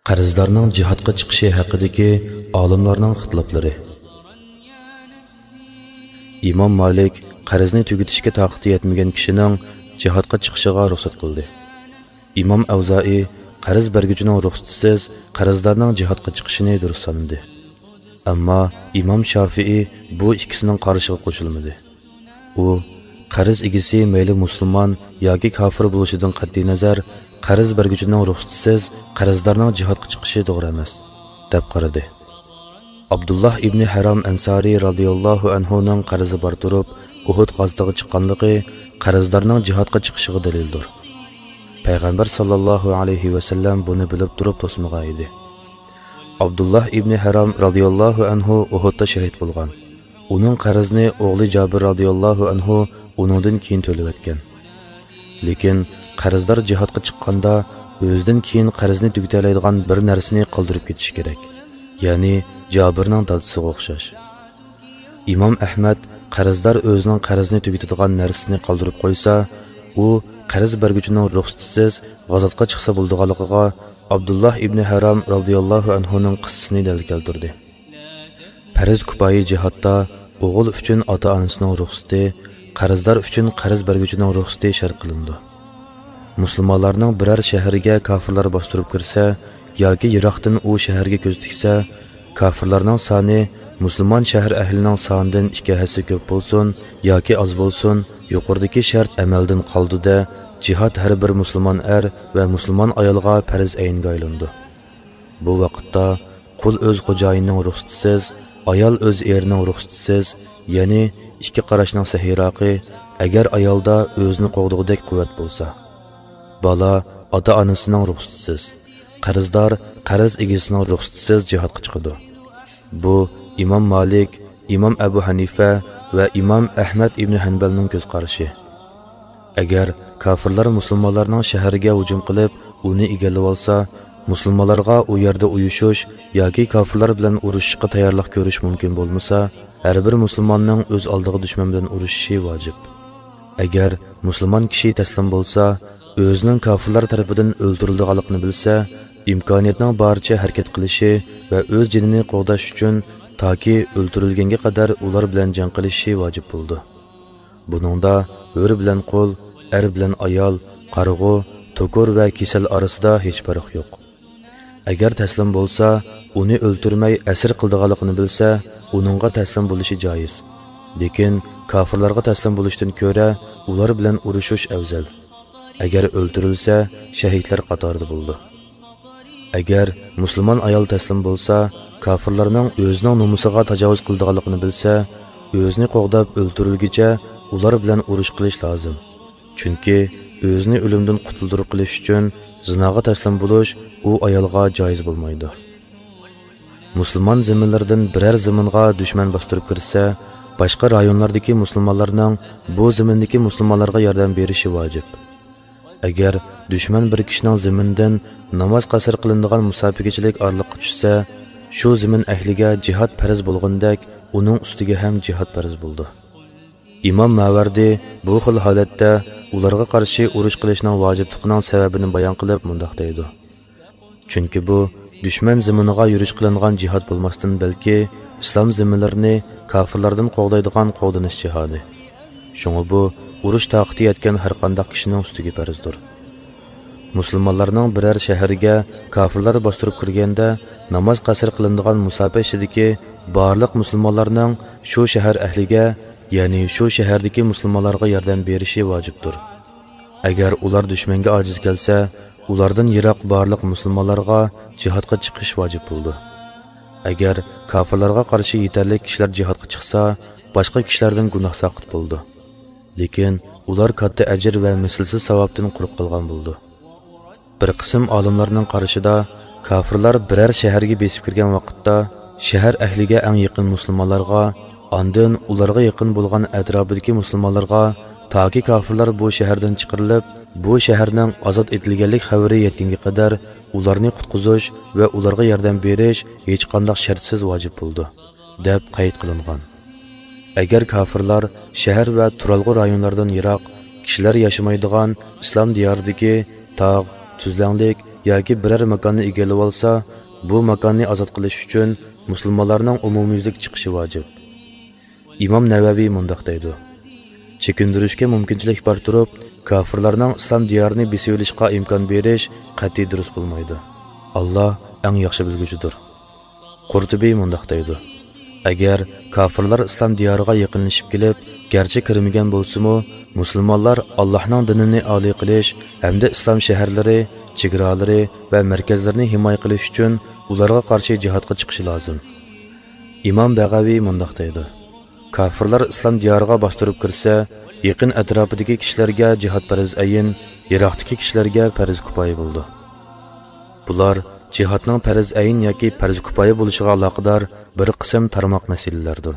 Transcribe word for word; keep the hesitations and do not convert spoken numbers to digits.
قەرزدارنىڭ جىھادقا چىقىشى ھەققىدىكى ئالىملارنىڭ ئىختىلاپلىرى. ئىمام مالىك قەرزنى تۈگىتىشكە تاقىتى يەتمىگەن كىشىنىڭ جىھادقا چىقىشىغا رۇخسەت قىلدى. ئىمام ئەۋزائىي قەرز بەرگۈچىنىڭ رۇخسىتىسىز قەرزدارنىڭ جىھادقا چىقىشىنى دۇرۇس سانىدى. ئەمما ئىمام شافىئىي بۇ ئىككىسىنىڭ قارىشىغا قوشۇلمىدى. ئۇ، قەرز ئىگىسى مەيلى مۇسۇلمان ياكى كاپىر بولۇشىدىن قەتئىينەزەر، قەرز بەرگۈچىنىڭ رۇخسىتىسىز قەرزدارنىڭ جىھادقا چىقىشى توغرا ئەمەس، دەپ قارىدى. ئابدۇللاھ ئىبنى ھەرام ئەنسارى رازىياللاھۇ ئەنھۇنىڭ قەرزى بار تۇرۇپ، ئۇھۇد غازىتىغا چىققانلىقى قەرزدارنىڭ جىھادقا چىقىشىغا دەلىلدۇر. پەيغەمبەر ساللاللاھۇ ئەلەيھى ۋەسەللەم بۇنى بىلىپ تۇرۇپ توسمىغان ئىدى. ئابدۇللاھ ئىبنى ھەرام رازىياللاھۇ ئەنھۇ ئۇھۇدتا شېھىت بولغان. ئۇنىڭ قەرزىنى ئوغلى جابىر رازىياللاھۇ ئەنھۇ ئۇنىڭدىن كېيىن تۆلىۋەتكەن. لېكىن قەرزدار جىھادقا چىققاندا ئۆزىدىن كېيىن قەرزنى تۈگىتەلەيدىغان بىر نەرسىنى قالدۇرۇپ كېتىشى كېرەك. يەنى جابىرنىڭ دادىسىغا ئوخشاش. ئىمام ئەھمەد قەرزدار ئۆزىنىڭ قەرزىنى تۈگىتىدىغان نەرسىسىنى قالدۇرۇپ قويسا، ئۇ قەرز بەرگۈچىنىڭ رۇخسىتىسىز غازاتقا چىقسا بولىدىغانلىقىغا ئابدۇللاھ ئىبنى ھەرام رازىياللاھۇ ئەنھۇنىڭ قىسسىسىنى دەلىل كەلتۈردى. پەرز كۇپايى جىھادتا ئوغۇل ئۈچۈن ئاتا-ئانىسىنىڭ رۇخسىتى، قەرزدار ئۈچۈن قەرز بەرگۈچىنىڭ رۇخسىتى شەرت قىلىنىدۇ. مۇسۇلمانلارنىڭ بىرەر شەھىرىگە كاپىرلار باستۇرۇپ كىرسە ياكى يىراقتىن ئۇ شەھەرگە كۆز تىكسە، كاپىرلارنىڭ سانى مۇسۇلمان شەھەر ئەھلىنىڭ سانىدىن ئىككى ھەسسە كۆپ بولسۇن ياكى ئاز بولسۇن، يۇقىرىدىكى شەرت ئەمەلدىن قالىدۇ-دە، جىھاد ھەر بىر مۇسۇلمان ئەر ۋە مۇسۇلمان ئايالغا پەرز ئەينگە ئايلىنىدۇ. بۇ ۋاقىتتا قۇل ئۆز خوجايىنىنىڭ رۇخسىتىسىز، ئايال ئۆز ئېرىنىڭ رۇخسىتىسىز، يەنى ئىككى قاراشنىڭ سەھىيراقى، ئەگەر ئايالدا ئۆزىنى قوغدىغۇدەك قۇۋۋەت بولسا. بالا ئاتا-ئانىسىنىڭ رۇخسىتىسىز، قەرزدار قەرز ئىگىسىنىڭ رۇخسىتىسىز جىھادقا چىقىدۇ. بۇ ئىمام مالىك، ئىمام ئەبۇ ھەنىفە ۋە ئىمام ئەھمەد ئىبنى ھەنبەلنىڭ كۆز قارىشى. ئەگەر كاپىرلار مۇسۇلمانلارنىڭ شەھىرىگە ھۇجۇم قىلىپ، ئۇنى ئىگىلىۋالسا، مۇسۇلمانلارغا ئۇ يەردە ئۇيۇشۇش ياكى كاپىرلار بىلەن ئۇرۇشۇشقا تەييارلىق كۆرۈش مۇمكىن بولمىسا، ھەر بىر مۇسۇلماننىڭ ئۆز ئالدىغا دۈشمەن بىلەن ئۇرۇشۇشى ۋاجىپ. ئەگەر مۇسۇلمان كىشى تەسلىم بولسا، ئۆزىنىڭ كاپىرلار تەرىپىدىن ئۆلتۈرۈلىدىغانلىقىنى بىلسە، ئىمكانىيەتنىڭ بارىچە ھەرىكەت قىلىشى ۋە ئۆز جېنىنى قوغداش ئۈچۈن تاكى ئۆلتۈرۈلگەنگە قەدەر ئۇلار بىلەن جەڭ قىلىشى ۋاجىپ بولىدۇ. بۇنىڭدا ھۆر بىلەن قۇل، ئەر بىلەن ئايال، قارىغۇ، توكۇر ۋە كېسەل ئارىسىدا ھېچ پەرق يوق. ئەگەر تەسلىم بولسا، ئۇنى ئۆلتۈرمەي ئەسىر قىلىدىغانلىقىنى بىلسە، ئۇنىڭغا تەسلىم بولۇشى جايىز. لېكىن كاپىرلارغا تەسلىم بولۇشتىن كۆرە ئۇلار بىلەن ئۇرۇشۇش ئەۋزەل. ئەگەر ئۆلتۈرۈلسە، شەھىدلەر قاتارىدا بولىدۇ. ئەگەر مۇسۇلمان ئايال تەسلىم بولسا، كاپىرلارنىڭ ئۆزىنىڭ نومۇسىغا تاجاۋۇز قىلىدىغانلىقىنى بىلسە، ئۆزىنى قوغداپ ئۆلتۈرۈلگۈچە ئۇلار بىلەن ئۇرۇش قىلىش لازىم. چۈنكى ئۆزىنى ئۆلۈمدىن قۇتۇلدۇرۇپ قېلىش ئۈچۈن زىناغا تەسلىم بولۇش ئۇ ئايالغا جايىز بولمايدۇ. مۇسۇلمان زېمىنلىرىدىن بىرەر زېمىنغا دۈشمەن باستۇرۇپ كىرسە، باشقا رايونلاردىكى مۇسۇلمانلارنىڭ بۇ زېمىندىكى مۇسۇلمانلارغا ياردەم بېرىشى ۋاجىپ. ئەگەر دۈشمەن بىر كىشىنىڭ زېمىنىدىن ناماز قەسىر قىلىنىدىغان مۇساپىگىچىلىك ئارىلىققا چۈشسە، شۇ زېمىن ئەھلىگە جىھاد پەرز بولغىنىدەك، ئۇنىڭ ئۈستىگە ھەم جىھاد پەرز بولىدۇ. ئىمام ماۋەردى بۇ خىل ھالەتتە ئۇلارغا قارشى ئۇرۇش قىلىشنىڭ ۋاجىپلىقىنىڭ سەۋەبىنى بايان قىلىپ مۇنداق دەيدۇ: چۈنكى بۇ دۈشمەن زېمىنىغا يۈرۈش قىلىنغان جىھاد بولماستىن، بەلكى ئىسلام زېمىنلىرىنى كاپىرلاردىن قوغدايدىغان قوغدىنىش جىھادى. شۇڭا بۇ ئۇرۇش تاقىتى يەتكەن ھەرقانداق كىشىنىڭ ئۈستىگە پەرزدۇر. مۇسۇلمانلارنىڭ بىرەر شەھىرىگە كاپىرلار باستۇرۇپ كىرگەندە، ناماز قەسىر قىلىنىدىغان مۇساپە ئىچىدىكى بارلىق مۇسۇلمانلارنىڭ شۇ شەھەر ئەھلىگە، يەنى شۇ شەھەردىكى مۇسۇلمانلارغا ياردەم بېرىشى ۋاجىپتۇر. ئەگەر ئۇلار دۈشمەنگە ئاجىز كەلسە، ئۇلاردىن يىراق بارلىق مۇسۇلمانلارغا جىھادقا چىقىش ۋاجىپ بولىدۇ. ئەگەر كاپىرلارغا قارشى يېتەرلىك كىشىلەر جىھادقا چىقسا، باشقا كىشىلەردىن گۇناھ ساقىت بولىدۇ. لېكىن ئۇلار كاتتا ئەجىر ۋە مىسلىسىز ساۋابتىن قۇرۇق قالغان بولىدۇ. بىر قىسىم ئالىملارنىڭ قارىشىدا، كاپىرلار بىرەر شەھەرگە بېسىپ كىرگەن ۋاقىتتا، شەھەر ئەھلىگە ئەڭ يېقىن مۇسۇلمانلارغا، ئاندىن ئۇلارغا يېقىن بولغان ئەتراپىدىكى مۇسۇلمانلارغا، تاكى كاپىرلار بۇ شەھەردىن چىقىرىلىپ، بۇ شەھەرنىڭ ئازاد ئېتىلگەنلىك خەۋىرى يەتكەنگە قەدەر ئۇلارنى قۇتقۇزۇش ۋە ئۇلارغا ياردەم بېرىش ھېچقانداق شەرتسىز ۋاجىپ بولىدۇ، دەپ قەيت قىلىنغان. ئەگەر كاپىرلار شەھەر ۋە تۇرالغۇ رايونلاردىن يىراق، كىشىلەر ياشىمايدىغان ئىسلام دىيارىدىكى تاغ، تۈزلەڭلىك، ياكى بىرەر ماكاننى ئىگىلىۋالسا، بۇ ماكاننى ئازاد قىلىش ئۈچۈن مۇسۇلمانلارنىڭ ئومۇميۈزلۈك چىقىشى ۋاجىپ. ئىمام نەۋەۋى مۇنداق دەيدۇ: چېكىندۈرۈشكە مۇمكىنچىلىك بار تۇرۇپ، كاپىرلارنىڭ ئىسلام دىيارىنى بېسىۋېلىشقا ئىمكان بېرىش قەتئىي دۇرۇس بولمايدۇ. ئاللا ئەڭ ياخشى بىلگۈچىدۇر. قۇرتۇبى مۇنداق دەيدۇ: ئەگەر كاپىرلار ئىسلام دىيارىغا يېقىنلىشىپ كېلىپ، گەرچە كىرمىگەن بولسىمۇ، مۇسۇلمانلار ئاللاھنىڭ دىنىنى ئالىي قىلىش ھەمدە ئىسلام شەھەرلىرى، چېگرالىرى ۋە مەركەزلىرىنى ھىمايە قىلىش ئۈچۈن ئۇلارغا قارشى جىھادقا چىقىشى لازىم. ئىمام بەغەۋى مۇنداق دەيدۇ: كاپىرلار ئىسلام دىيارىغا باستۇرۇپ كىرسە، يېقىن ئەتراپىدىكى كىشىلەرگە جىھاد پەرز ئەين، يىراقتىكى كىشىلەرگە پەرز كۇپايە بولىدۇ. بۇلار جىھادنىڭ پەرز ئەين ياكى پەرز كۇپايە بولۇشىغا ئالاقىدار بىر قىسىم تارماق مەسىلىلەردۇر.